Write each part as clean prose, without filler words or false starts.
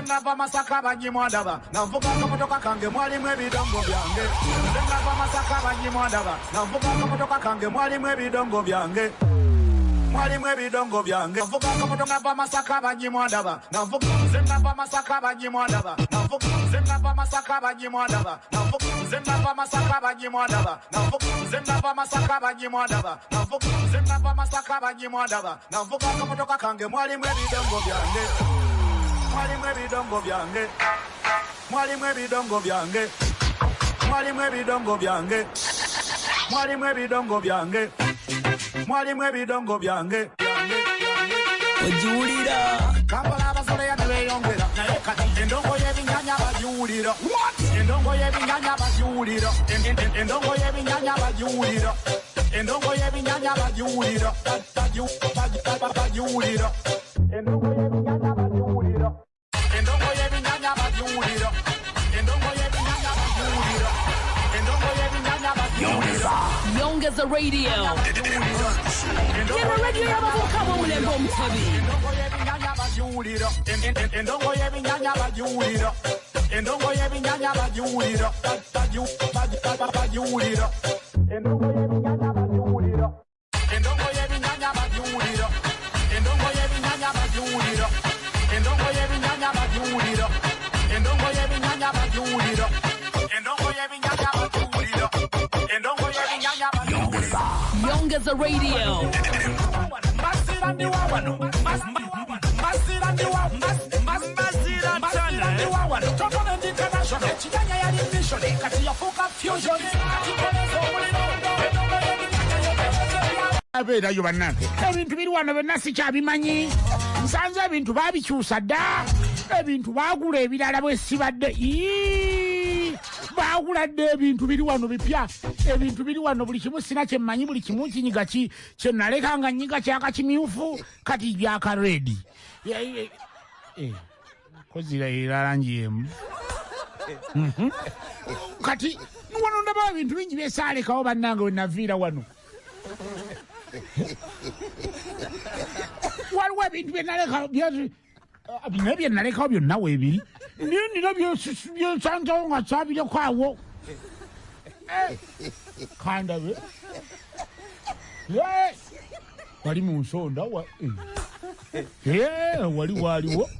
Nava Masaka banyimwandaba nga nvuga akamotoka kange mwalimu ebidongo byange. Nze nava Masaka banyimwandaba nga nvuga akamotoka kange mwalimu ebidongo byange, mwalimu ebidongo byange. Nvuga akamotoka nava Masaka banyimwandaba nga nvuga. Nze nava Masaka banyimwandaba nga nvuga. Nze nava Masaka banyimwandaba nga nvuga. Nze nava Masaka banyimwandaba nga nvuga. Nze nava Masaka banyimwandaba nga nvuga. Nze nava Masaka banyimwandaba nga nvuga akamotoka kange mwalimu ebidongo byange, mwalimu ebidongo byange, mwalimu ebidongo byange, mwalimu ebidongo byange, mwalimu ebidongo byange, mwalimu ebidongo byange. Ogiwulira. Kampala abasoleya ne beeyongera, naye kati endongo y'ebinyanya bagiwulira. Endongo y'ebinyanya bagiwulira. Endongo y'ebinyanya bagiwulira. Endongo y'ebinyanya bagiwulira. Bagiwulira. Endongo y'ebinyanya bagiwulira. Endongo y'ebinyanya bagiwulira. Endongo y'ebinyanya bagiwulira. Endongo y'ebinyanya bagiwulira. Yongeza Radio. Yeno radio y'abavubuka b'omulembe omutebi. Endongo y'ebinyanya bagiwulira. Endongo y'ebinyanya bagiwulira. Endongo y'ebinyanya bagiwulira. Bagiwulira. Endongo y'ebinyanya bagiwulira. Endongo y'ebinyanya bagiwulira. Endongo y'ebinyanya bagiwulira. Endongo y'ebinyanya bagiwulira. Endongo y'ebinyanya bagiwulira. Endongo y'ebinyanya bagiwulira. Endongo y'ebinyanya bagiwulira. Yongeza Radio. Masira ndi wa wano. Masira ndi wa Masira ndi wa wano. Total and international. Ekinyanya yali mission. Kati yafuuka fusion. Kati koleza omuliro. Endongo y'ebinyanya yekoleza. Abeerayo bannange, ebintu biri wano byonna sikyabimanyi. Nsanze ebintu baabikyusa dda, ebintu baagula ebirala bwe sibadde. Ii, baagula dda, ebintu biri wano bipya, ebintu biri wano buli kimu sina kyemmanyi, buli kimu kinyiga ki kyenaleka nga nyiga kyaka kimyufu, kati byaka red. Kozira era langi emu. Kati wano ndabawo ebintu bingi byesaalekawo bannange we naviira wano. Waliwo ebintu byenalekawo, naye byenalekawo byonna weebiri, naye nina byensanzewo nga kyabireko awo. Kandabe. Wali mu nsonda wali waaliwo.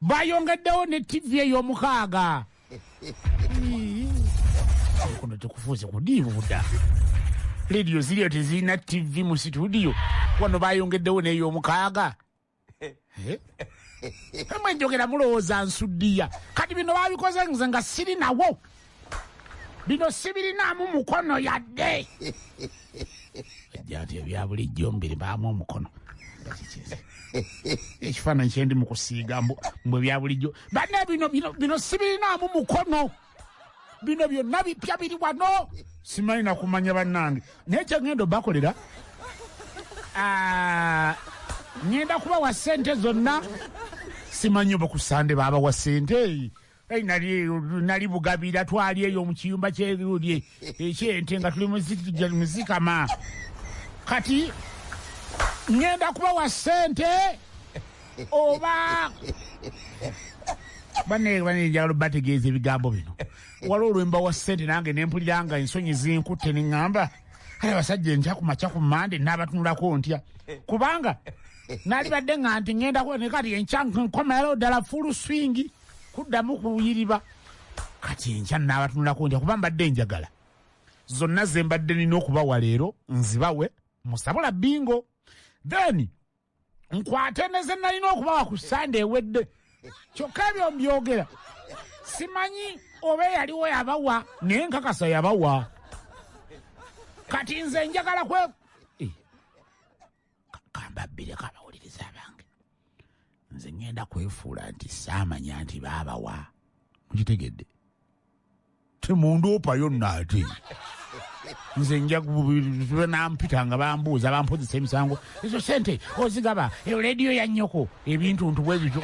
Bayongeddewo ne TV ey'omukaaga. Kuno tekufuuse kudiibuuda. Rediyo ziriyo tezirina TV mu situdiyo, wano bayongeddewo n'ey'omukaaga. Emwe njogera mulowooza nsuddiya. Kati bino babikoze nze nga siri nawo, bino sibirinaamu mukono yadde. Ajja nti ebya bulijjo mbiri baamu omukono. Ekifaananyi kyendi mu kusiiga mbu ebya bulijjo banne bino bino bino sibirinaamu mukono, bino byonna bipya biri wano, simanyi nakumanya bannange. Naye kyengenda obakolera, ngenda kubawa ssente zonna. Simanyi oba ku Sande baabawa ssente. Ei, nali Bugabira, twali eyo mu kiyumba kyeruli ekyente nga tuli muzikama. Kati ngenda kubawa ssente oba bane bane njagala bategeeza ebigambo bino. Waliwo olwembawa ssente nange nempulira nga ensonyi zinkutte, neŋŋamba kale abasajja enkya ku makya ku Mande n'abatunulako ntya, kubanga nalibadde nga nti ŋŋenda kuba ne kati enkya nkomerawo ddala full swing kuddamu kuyiriba. Kati enkya n'abatunulako ntya, kuba mbadde njagala zonna ze mbadde nina okubawa leero nzibawe musabula bingo, then nkwate ne ze nalina okubawa ku Sande ewedde. Kyokka ebyo mbyogera simanyi oba eyaliwo yabawa, naye nkakasa yabawa. Kati nze njagala kwe kambabbireko abawuliriza abange, nze ŋŋenda kwefuula nti saamanya nti baabawa. Mukitegedde? Temundoopayo nno ate nze nja nampita nga bambuuza bampozesa emisango, ezo sente ozigaba, eyo rediyo ya nnyoko, ebintu ntu bwe bityo.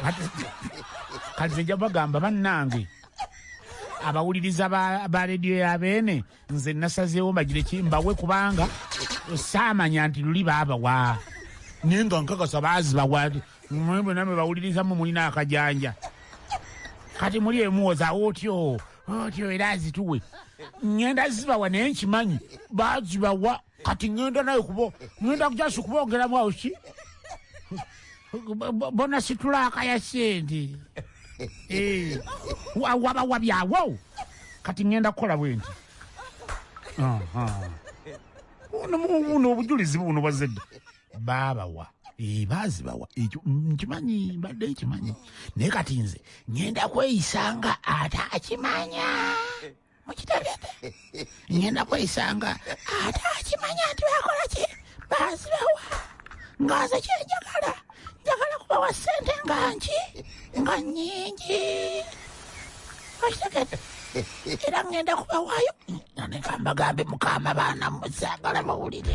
Kati nze nja bagamba bannange abawuliriza ba rediyo ya Beene, nze nasazeewo mbagire ki mbawe, kubanga saamanya nti luli baabawa. Naye nga nkakasa baazibawa mwe bonna mwe bawulirizamu mulina akajanja. Kati muli emuwoza otyo otyo era azituwe. Ŋŋenda zibawa naye nkimanyi baazibawa kati ŋŋenda nayo kubo ŋŋenda kujasi kubongeramu awo ki bona situlaaka ya ssente. Wabawa byawo kati ŋŋenda kukola bwe nti. Buno obujulizi buno bwazze dda. Baabawa. Baazibawa ekyo nkimanyi mbadde nkimanyi naye kati nze ŋŋenda kweyisanga ate akimanya. Mukitegedde? Ŋŋenda kweyisanga ate akimanya nti bakola ki baazibawa nga nze kyenjagala njagala kubawa ssente nga nki nga nnyingi. Okitegedde? Era ŋŋenda kubawaayo neka mbagambe mukama baana mmwe saagala bawulire.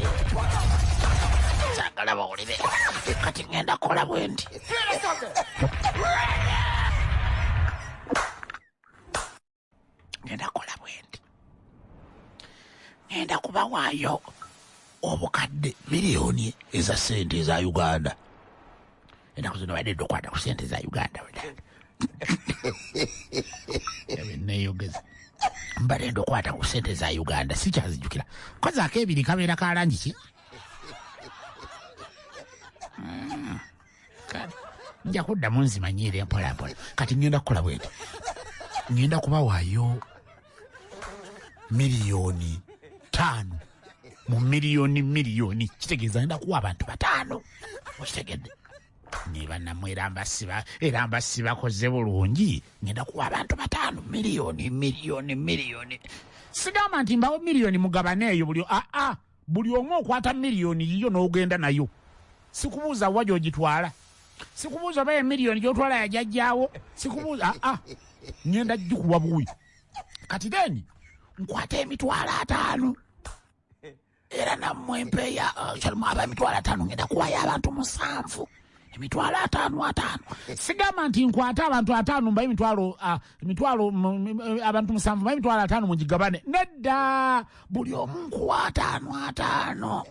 Saagala bawulire. Kati ŋŋenda kukola bwe nti. Ŋŋenda kukola bwe nti. Ŋŋenda kubawaayo obukadde miliyoni eza ssente eza Uganda. Ennaku zino badde okukwata ku ssente za Uganda. Neeyogeza. Mbadde okukwata ku ssente za Uganda sikyazijjukira. Kozi ak'ebiri kabeera ka langi ki? Nja kuddamu nzimanyiire mpola mpola. Kati ŋŋenda kukola bwe nti. Ŋŋenda kubawaayo miliyoni 5 mu miliyoni miliyoni kitegeeza ŋŋenda kuwa abantu 5. Okitegedde? Ne bannammwe era mbasibakoze bulungi ŋŋenda kuwa abantu 5 miliyoni miliyoni miliyoni. Sigamba nti mbawo miliyoni mugabane eyo buli buli omu okwata miliyoni yiyo n'ogenda nayo. Sikubuuza wa gy'ogitwala. Sikubuuza oba emiliyoni gy'otwala yajjajjaawo. Sikubuuza ŋŋenda gikuwa buwi. Kati then nkwata emitwalo 5 era nammwe mpeeya aba emitwalo 5 ŋŋenda kuwayo abantu 7. Emitwalo 5 5. Sigamba nti nkwata abantu 5 mbaye emitwalo abantu 7 mbaye emitwalo 5 mugigabane. Nedda buli omu nkuwa 5 5.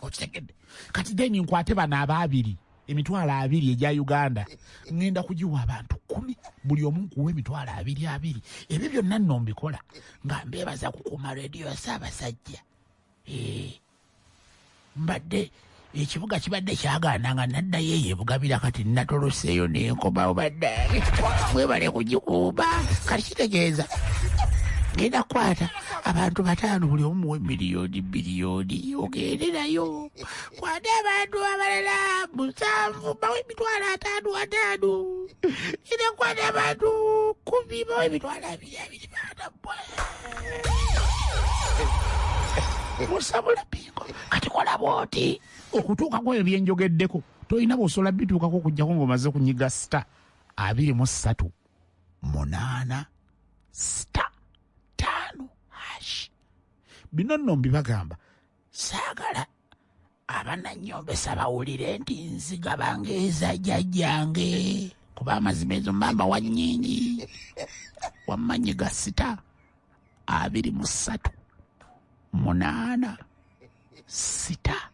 Okitegedde? Kati then nkwate bano ababiri emitwalo 2 egya Uganda ŋŋenda kugiwa abantu 10 buli omu nkuwa emitwalo 2 2. Ebyo byonna nno mbikola nga mbeebaza kukuuma rediyo ya Ssaabasajja. Mbadde ekibuga kibadde kyagaana nga naddayo eyo ebugabira kati natoloseeyo nenkomawo baddange mwebale kugikuuma. Kati kitegeeza ngenda kukwata abantu 5 buli omu muwe miliyoni biliyoni ogende nayo. Kwata abantu abalala 7 bawe emitwalo 5 5. Era kwata abantu 10 bawe emitwalo 2 2 baana mmwe. Musabula pingo. Kati kola bw'oti okutuuka ku ebyo bye njogeddeko tolina bw'osobola bituukako okuggyako ng'omaze kunyiga star 23 8 star 5 hash. Bino nno mbibagamba saagala abanannyombesa bawulire nti nzigaba ng'eza jjajjange kuba amazima ezo mbamba wa nnyingi. Wammanyiga star 23 8 star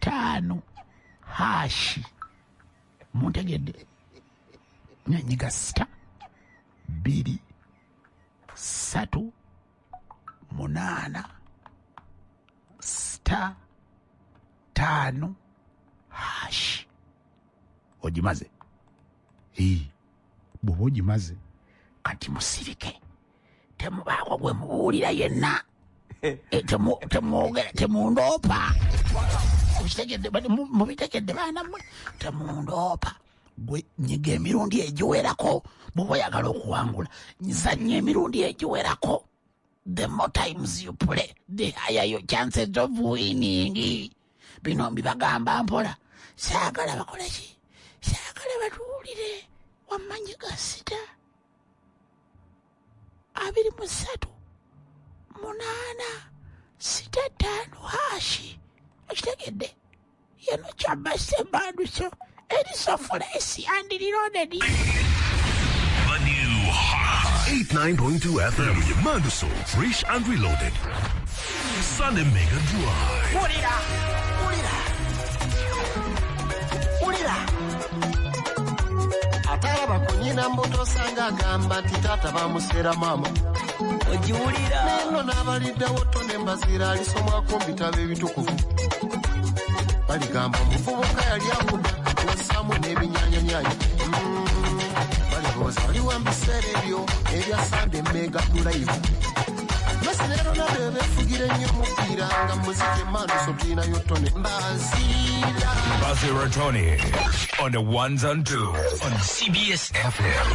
5 hash. Muntegedde? Nyanyiga star 2 3 8 star 5 hash. Ogimaze? Bw'oba ogimaze kati musirike temubaako gwe mubuulira yenna. Temwogera temundoopa. Mubitegedde baana mmwe temundoopa. Gwe nyiga emirundi egiwerako bw'oba oyagala okuwangula nzannya emirundi egiwerako. The more times you play the higher your chances of winning. Bino mbibagamba mpola saagala bakole ki saagala batuwulire. Wammanyiga sita 23 8 6 5 hashi. Okitegedde? Yeno kyabase banduso erisofolesi and reloaded. The new Hot 89.2 FM. Manduso, fresh and reloaded. Sunday Mega Drive. Pulira, pulira. Emirambo tosanga agamba nti taata bamuseera maama. Ogiwulira. Neno n'abaliddawo Tone Mbaziira alisomwako mu bitabo ebitukuvu. Baligamba omuvubuka yali akuba wassaamu n'ebinyaanyanyanya. Balowooza waliwo mu biseera ebyo ebya Sande Mega Drive. Messi ne Ronaldo beefugira ennyo omupiira nga muziki emanduso tulinayo Tone Mbaziira. Bazira Tony on the ones and twos on CBS FM.